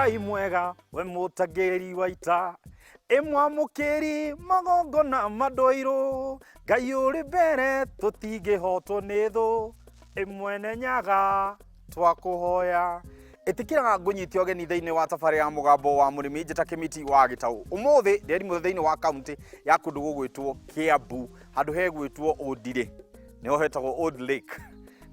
Ngai mwega we mũtangĩri wa ita, ĩ mwamũkĩri magongona mandũirũ, Ngai ũrĩ mbere tũtingĩhotwo nĩ thũ, ĩ mwene Nyaga twakũhoya. Ĩtĩkĩra ngũnyite ũgeni thĩinĩ wa tabarĩra ya Mũgambo wa Mũrĩmi, njĩta Kĩmiti wa Gĩtaũ. Ũmũthĩ ndĩrimũ thĩinĩ wa kaunti ya kũndũ gũgwĩtwo Kĩambu, handũ hegwĩtwo Ũndirĩ, nĩho hetagwo Old Lake.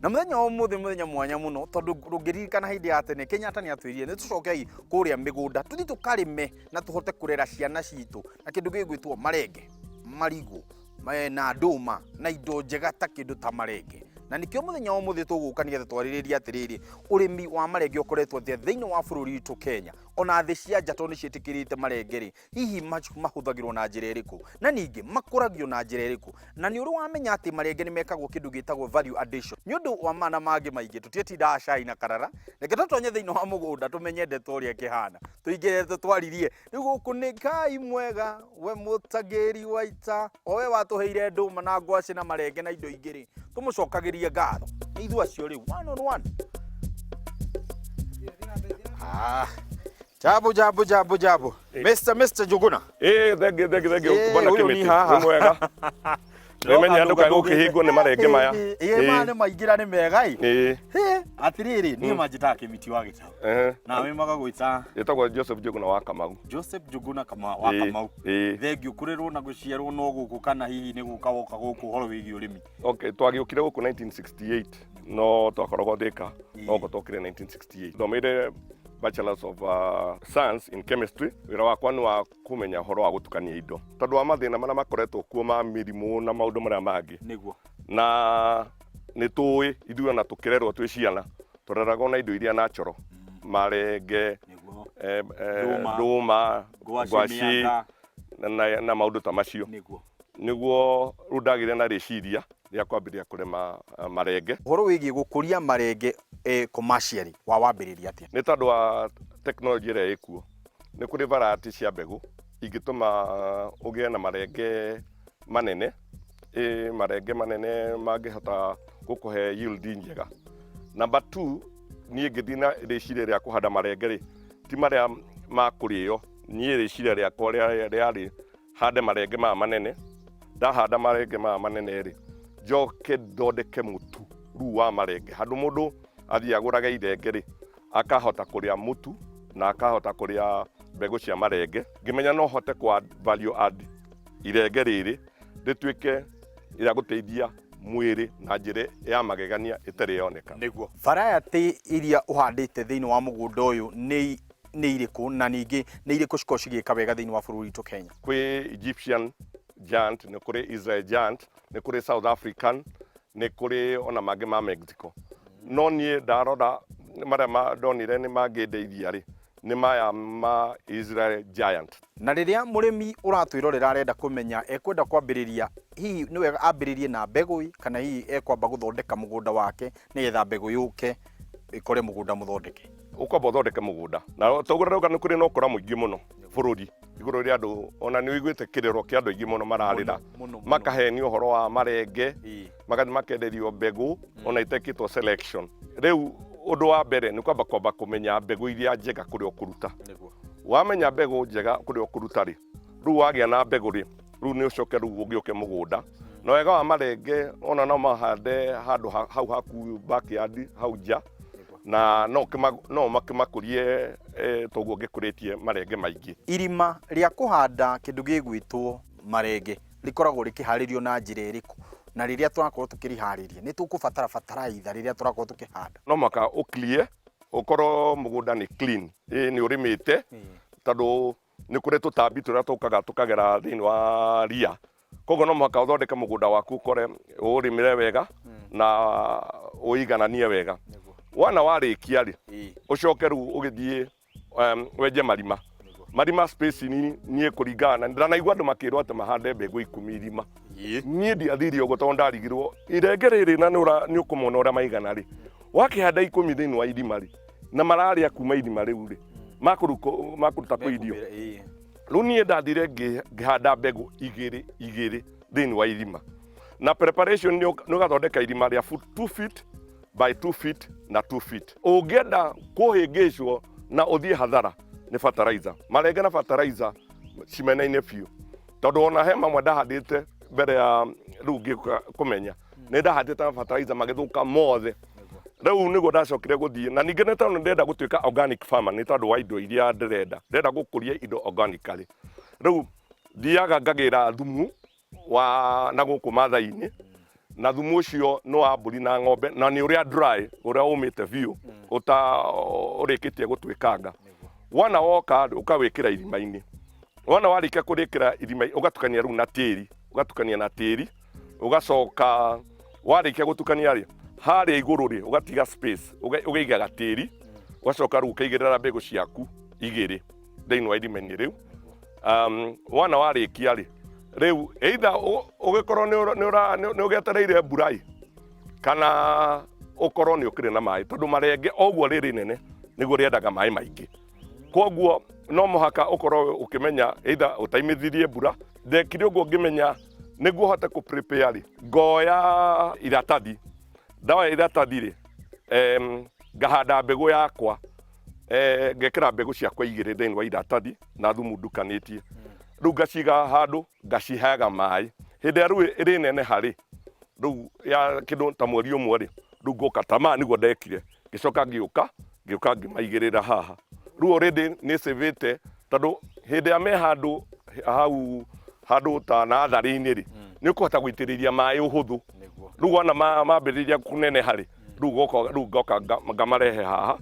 Na mũthenya wa ũmũthĩ mũthenya mwanya mũno tondũ ndũngĩririkana hĩndĩ ya tene Kenyatta nĩ atwĩrire nĩ tũcokei kũrĩa mĩgũnda tũthiĩ tũkarĩme na tũhote kũrera ciana citũ na kĩndũ gĩgwĩtwo marenge, marigũ na ndũma na indo njega ta kĩndũ ta marenge. Na nĩkĩo mũthenya wa ũmũthĩ tũgũka nĩgetha twarĩrĩrie atĩrĩrĩ, ũrĩmi wa marenge ũkoretwo atĩa thĩinĩ wa bũrũri witũ Kenya, ona thĩ cia nja tondũ nĩ ciĩtĩkĩrĩte marenge rĩ, hihi mahũthagĩrwo na njĩra ĩrĩkũ, na ningĩ makũragio na njĩra ĩrĩkũ, na nĩ ũrĩ wamenya atĩ marenge nĩ mekagwo kĩndũ gĩtagwo value addition. Nĩ ũndũ wa mana mangĩ maingĩ tũtiĩtindaga cai na karara, reke tũtonye thĩinĩ wa mũgũnda tũmenye ndeto ũrĩa ĩkĩhana, tũingĩre tũtwaririe. Rĩu gũkũ nĩ Ngai mwega we mũtangĩri wa ita, o we watũheire ndũma na ngwacĩ na marenge na indo ingĩ rĩ, tũmũcokagĩrie ngatho. Nĩ ithuĩ acio rĩu one on one. Ah, jambo jambo jambo jambo. Mr. Njuguna. Ĩĩ, thengiũ, thengiũ, thengiũ, Ĩĩ, bwana ũyũ ni Kĩmĩtĩ. haha. Wĩ mwega. Nĩmenya ndũkae gũkĩhingwo nĩ marenge maya. Ĩĩ, maya nĩ maingĩra nĩ mega ĩ. Ĩĩ. Hĩ, atĩrĩrĩ, niĩ manjĩtaga Kĩmiti wa Gĩtaũ. Nawe magagwĩta? Ĩtagwo Joseph Njuguna wa Kamau. Joseph Njuguna wa Kamau. Ĩĩ. Thengiũ kũrerwo na gũciarwo no gũkũ kana hihi nĩ gũka woka gũkũ ũhoro wĩgiĩ ũrĩmi? Okay, twagĩũkire gũkũ 1968 no twakoragwo Thika, no ũguo twokire 1968. Thomeire Bachelors of Science in Chemistry. Wĩra wakwa nĩ wa kũmenya ũhoro wa gũtukania indo tondũ wa mathĩna marĩa makoretwo kuo ma mĩrimũ na maũndũ marĩa mangĩ. Na nĩ tũĩ ithuĩ ona tũkĩrerwo twĩ ciana tũreragwo na indo iria natural, marenge, Ndũma. ndũma, Ngwacĩ, ngwacĩ, mĩanga. na maũndũ ta macio. Nĩguo rĩu ndagĩire na rĩciria rĩa kwambĩrĩria kũrĩma marenge. Ũhoro wĩgiĩ gũkũria marenge commercially wa wambĩrĩria atĩa? Nĩ tondũ wa tekinoronjĩ ĩrĩa ĩkuo, nĩ kũrĩ variety cia mbegũ ingĩtũma ũgĩe na marenge manene, marenge manene mangĩhota gũkũhe yield njega. Number two, niĩ ngĩthiĩ na rĩciria rĩa kũhanda marenge rĩ, ti marĩa ma kũrĩo, niĩ rĩciria rĩakwa rĩarĩ hande marenge maya manene, ndahanda marenge maya manene rĩ, njoke thondeke mũtu rĩu wa marenge, handũ mũndũ athiĩ agũrage irenge rĩ, akahota kũrĩa mũtu na akahota kũrĩa mbegũ cia marenge. Ngĩmenya no hote kũ add value add irenge rĩrĩ rĩtuĩke rĩa gũteithia mwĩrĩ na njĩra ya magegania ĩtarĩ yoneka. Nĩguo. Variety iria ũhandĩte thĩinĩ wa mũgũnda ũyũ nĩ irĩkũ na ningĩ nĩ irĩkũ cikoragwo cigĩka wega thĩinĩ wa bũrũri witũ Kenya? Kwĩ Egyptian Giant, nĩ kũrĩ Israel Giant, nĩ kũrĩ South African, nĩ kũrĩ ona mangĩ ma Mexico. No niĩ ndarora marĩa ndonire nĩ mangĩndeithia rĩ, nĩ maya ma Israel Giant. Na rĩrĩa mũrĩmi ũratwĩrorera arenda kũmenya ekwenda kwambĩrĩria, hihi nĩ wega ambĩrĩrie na mbegũ ĩ, kana hihi ekwamba gũthondeka mũgũnda wake nĩgetha mbegũ yũke ĩkore mũgũnda mũthondeke? Ũkwamba ũthondeke mũgũnda. Na toguo ndĩrauga nĩ kũrĩ na ũkora mũingĩ mũno bũrũri igũrũ rĩa andũ, ona nĩ ũiguĩte kĩrĩro kĩa andũ aingĩ mũno mararĩra, Mũno, mũno, mũno. makahenio ũhoro wa marenge, magathiĩ makenderio mbegũ ona itekĩtwo selection. Rĩu ũndũ wa mbere nĩ kwamba kũmenya mbegũ iria njega kũrĩa ũkũruta. Wamenya mbegũ njega kũrĩa ũkũruta rĩ, rĩu wagĩa na mbegũ rĩ, rĩu nĩ ũcoke rĩu ũgĩũke mũgũnda. Na wega wa marenge ona no mahande handũ hau haku backyard hau nja, na no makĩmakũrie toguo ngĩkũrĩtie marenge maingĩ. Irima rĩa kũhanda kĩndũ gĩgwĩtwo marenge rĩkoragwo rĩkĩharĩrio na njĩra ĩrĩkũ? Na rĩrĩa tũrakorwo tũkĩrĩharĩria nĩ tũkũbatara bataraitha rĩrĩa tũrakorwo tũkĩhanda? No mũhaka ũ clear, ũkorwo mũgũnda nĩ clean, ĩĩ nĩ ũrĩmĩte, tondũ nĩ kũrĩ tũtambi tũrĩa tũkaga tũkagera thĩinĩ wa ria, koguo no mũhaka ũthondeke mũgũnda waku ũkore ũũrĩmĩre wega na ũigananie wega. Wona warĩkia rĩ, ũcoke rĩu ũgĩthiĩ wenje marima. Marima space niĩ kũringana na ndanaigua andũ makĩrwo atĩ mahande mbegũ 10 irima. Niĩ ndiathire ũguo tondũ ndarigirwo irenge rĩrĩ na nĩ ũkũmona ũrĩa maigana rĩ, wakĩhanda 10 thĩinĩ wa irima rĩ, na mararĩa kuma irima rĩu rĩ, makũruta kũ irio. Rĩu niĩ ndathire ngĩhanda mbegũ igĩrĩ igĩrĩ thĩinĩ wa irima, na preparation nĩ ũgathondeka irima rĩa 2 feet by 2 feet na 2 feet. Ũngĩenda kũhĩngĩcwo Na ũthiĩ hathara nĩ fertilizer. Marenge na fertilizer cimenaine biũ, tondũ ona he mamwe ndahandĩte mbere ya rĩu ngĩũka kũmenya nĩ ndahandĩte na fertilizer, magĩthũka mothe. Rĩu nĩguo ndacokire gũthiĩ, na ningĩ nĩ tondũ ndĩrenda gũtuĩka organic farmer, nĩ tondũ wa indo iria ndĩrenda gũkũria indo organically. Rĩu thiaga ngagĩra thumu wa na gũkũ Mathai-inĩ, na thumu ũcio nĩ wa mbũri na ng'ombe, na nĩ ũrĩa dry, ũrĩa ũmĩte biũ, ũta ũrĩkĩtie gũtuĩkanga. Wona woka ũkawĩkĩra irima-inĩ. Wona warĩkia kũrĩkĩra irima, ũgatukania rĩu na tĩri, ũgatukania na tĩri, ũgacoka warĩkia gũtukania rĩ, harĩa igũrũ rĩ, ũgatiga space, ũgaiga gatĩri, ũgacoka rĩu ũkaigĩrĩra mbegũ ciaku igĩrĩ thĩinĩ wa irima-inĩ rĩu. Wona warĩkia rĩ, rĩu either ũgĩkorwo nĩ ũgĩetereire mbura ĩ, kana ũkorwo nĩ ũkĩrĩ na maĩ, tondũ marenge o ũguo rĩrĩ nene nĩguo rĩendaga maĩ maingĩ. Koguo no mũhaka ũkorwo ũkĩmenya either ũtaimithirie mbura. Ndekire ũguo ngĩmenya nĩguo hote kũ prepare rĩ, ngoya iratathi, ndawa ya iratathi rĩ, ngahanda mbegũ yakwa, ngekĩra mbegũ ciakwa igĩrĩ thĩinĩ wa iratathi na thumu ndukanĩtie. Rĩu ngaciga handũ, ngaciheaga maĩ. Hĩndĩ ĩrĩa rĩu ĩrĩ neneha rĩ, rĩu ya kĩndũ ta mweri ũmwe rĩ, rĩu ngoka ta maya nĩguo ndekire, ngĩcoka ngĩũka ngĩmaigĩrĩra haha. Rĩu already nĩ save tondũ hĩndĩ ĩrĩa me handũ hau, handũ ta natharĩ-inĩ rĩ, nĩ ũkũhota gũitĩrĩria maĩ ũhũthũ. Rĩu wona mambĩrĩria kũneneha rĩ, rĩu goka rĩu ngoka ngamarehe haha,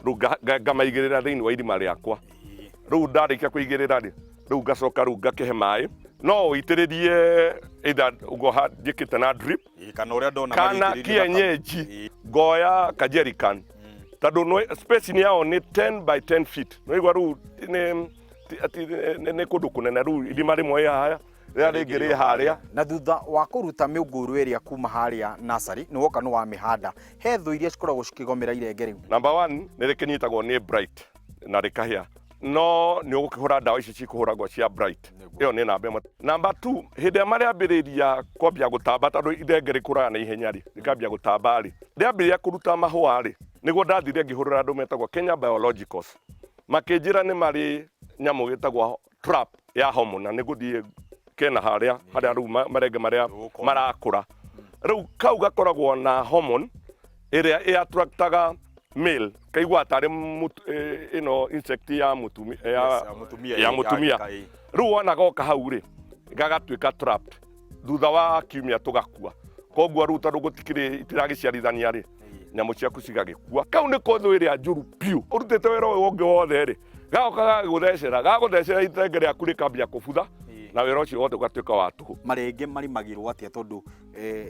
rĩu ngamaigĩrĩra thĩinĩ wa irima rĩakwa. Rĩu ndarĩkia kũigĩrĩra rĩ, rĩu ngacoka rĩu ngakĩhe maĩ. No ũitĩrĩrie either ũguo njĩkĩte na drip, Kana ũrĩa ndona kana magĩitĩrĩria kienyeji, ngoya ka jerrycan, tondũ space ni yao nĩ 10 by 10 feet. Nĩwaigua rĩu nĩ kũndũ kũnene. Rĩu irima rĩmwe rĩ haha, rĩrĩa rĩngĩ rĩ harĩa. Na thutha wa kũruta mĩũngũrwa ĩrĩa kuma harĩa nursery, nĩ woka nĩ wamĩhanda, he thũ iria cikoragwo cikĩgomera irenge rĩu? Number one, nĩ rĩkĩnyitagwo nĩ blight na rĩkahĩa, no nĩ ũgũkĩhũra ndawa ici cikũhũragwo cia blight. Ĩyo nĩ namba ĩmwe. Namba two, hĩndĩ ĩrĩa marĩambĩrĩria kwambia gũtamba, tondũ irenge rĩkũraga na ihenya rĩ, rĩkambia gũtamba rĩ, rĩambĩrĩria kũruta mahũa rĩ, nĩguo ndathire ngĩhũrĩra andũ metagwo Kenya Biologicals, makĩnjĩra nĩ marĩ nyamũ ĩtagwo trap ya hormone, na nĩ gũthiĩ kena harĩa harĩa rĩu marenge marĩa Ũgũkona. marakũra. Rĩu kau gakoragwo na hormone ĩrĩa ĩ attractaga male, kaigua tarĩ ĩno insect ya mũtumia ya, Yes, ya mũtumia, ya mũtumia. Rĩu wona goka hau rĩ, gagatuĩka trapped. Thutha wa kiumia tũgakua. Koguo rĩu tondũ gũtikĩrĩ itiragĩciarithania rĩ, nyamũ ciaku cigagĩkua. Kau nĩ thũ ĩrĩa njũru biũ. Ũrutĩte wĩra ũyũ ũngĩ wothe rĩ, gagoka gagagũthecera, gagũthecera, itenge rĩaku rĩkambia kũbutha, na wĩra ũcio wothe ũgatuĩka wa tũhũ. Marenge marĩmagĩrwo atĩa, tondũ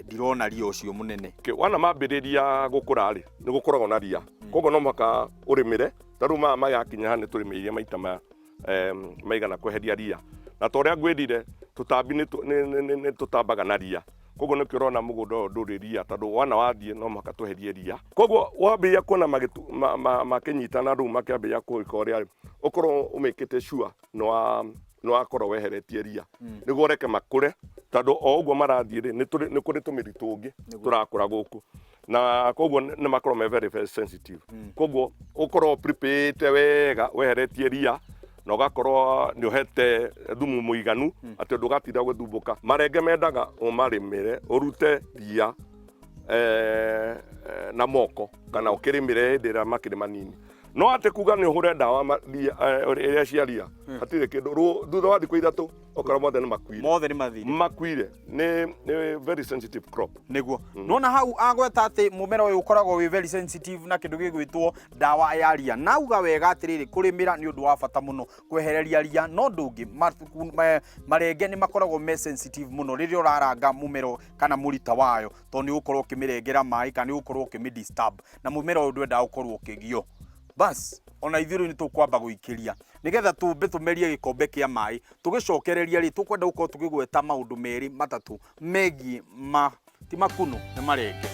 ndirona ria ũcio mũnene? Okay, wana mambĩrĩria gũkũra rĩ, nĩ gũkoragwo na ria, koguo no mũhaka ũrĩmĩre. Ta rĩu maya magakinya haha nĩ tũrĩmĩire maita maigana kweheria ria, na ta ũrĩa ngwĩrire, tũtambi nĩ tũtambaga na ria. Koguo nĩkĩo ũrona mũgũnda ũyũ ndũrĩ ria, tondũ wona wathiĩ no mũhaka tweherie ria. Koguo wambĩrĩria kuona makĩnyitana, rĩu makĩambĩrĩria gwĩka ũrĩa rĩ, ũkorwo ũmĩkĩte sure nĩ wakorwo weheretie ria, nĩguo ũreke makũre, tondũ o ũguo marathiĩ rĩ, nĩ kũrĩ tũmĩri tũngĩ tũrakũra gũkũ, na koguo nĩ makorwo me very very sensitive. Koguo ũkorwo prepare wega, weheretie ria, na ũgakorwo nĩ ũhete thumu mũiganu atĩ ndũgatinda gũthumbũka. Marenge mendaga ũmarĩmĩre, ũrute ria na moko, kana ũkĩrĩmĩre hĩndĩ ĩrĩa makĩrĩ manini. No atĩ kuga nĩ ũhũre ndawa ĩrĩa cia ria, hatirĩ kĩndũ. Thutha wa thikũ 3 okorwo mothe nĩ makuire. Mothe nĩ mathire. Makuire. Nĩ very sensitive crop. Nĩguo nona hau agweta atĩ mũmera ũyũ ũkoragwo wĩ very sensitive na kĩndũ gĩgwĩtwo ndawa ya ria, na auga wega atĩrĩrĩ, kũrĩmĩra nĩ ũndũ wa bata mũno kwehereria ria. No ũndũ ũngĩ, marenge nĩ makoragwo me sensitive mũno rĩrĩa ũraranga mũmera kana mũrita wayo, tondũ nĩ ũgũkorwo ũkĩmĩrengera maĩ kana nĩ ũgũkorwo ũkĩmĩ disturb, na mũmera ũyũ ndwendaga gũkorwo ũkĩgio. Bas, ona ithuĩ rĩu nĩ tũkwamba gũikĩria nĩgetha tũmbe tũmerie gĩkombe kĩa maĩ. Tũgĩcokereria rĩ, tũkwenda gũkorwo tũkĩgweta maũndũ merĩ matatũ megiĩ ma ti makuno, nĩ marenge.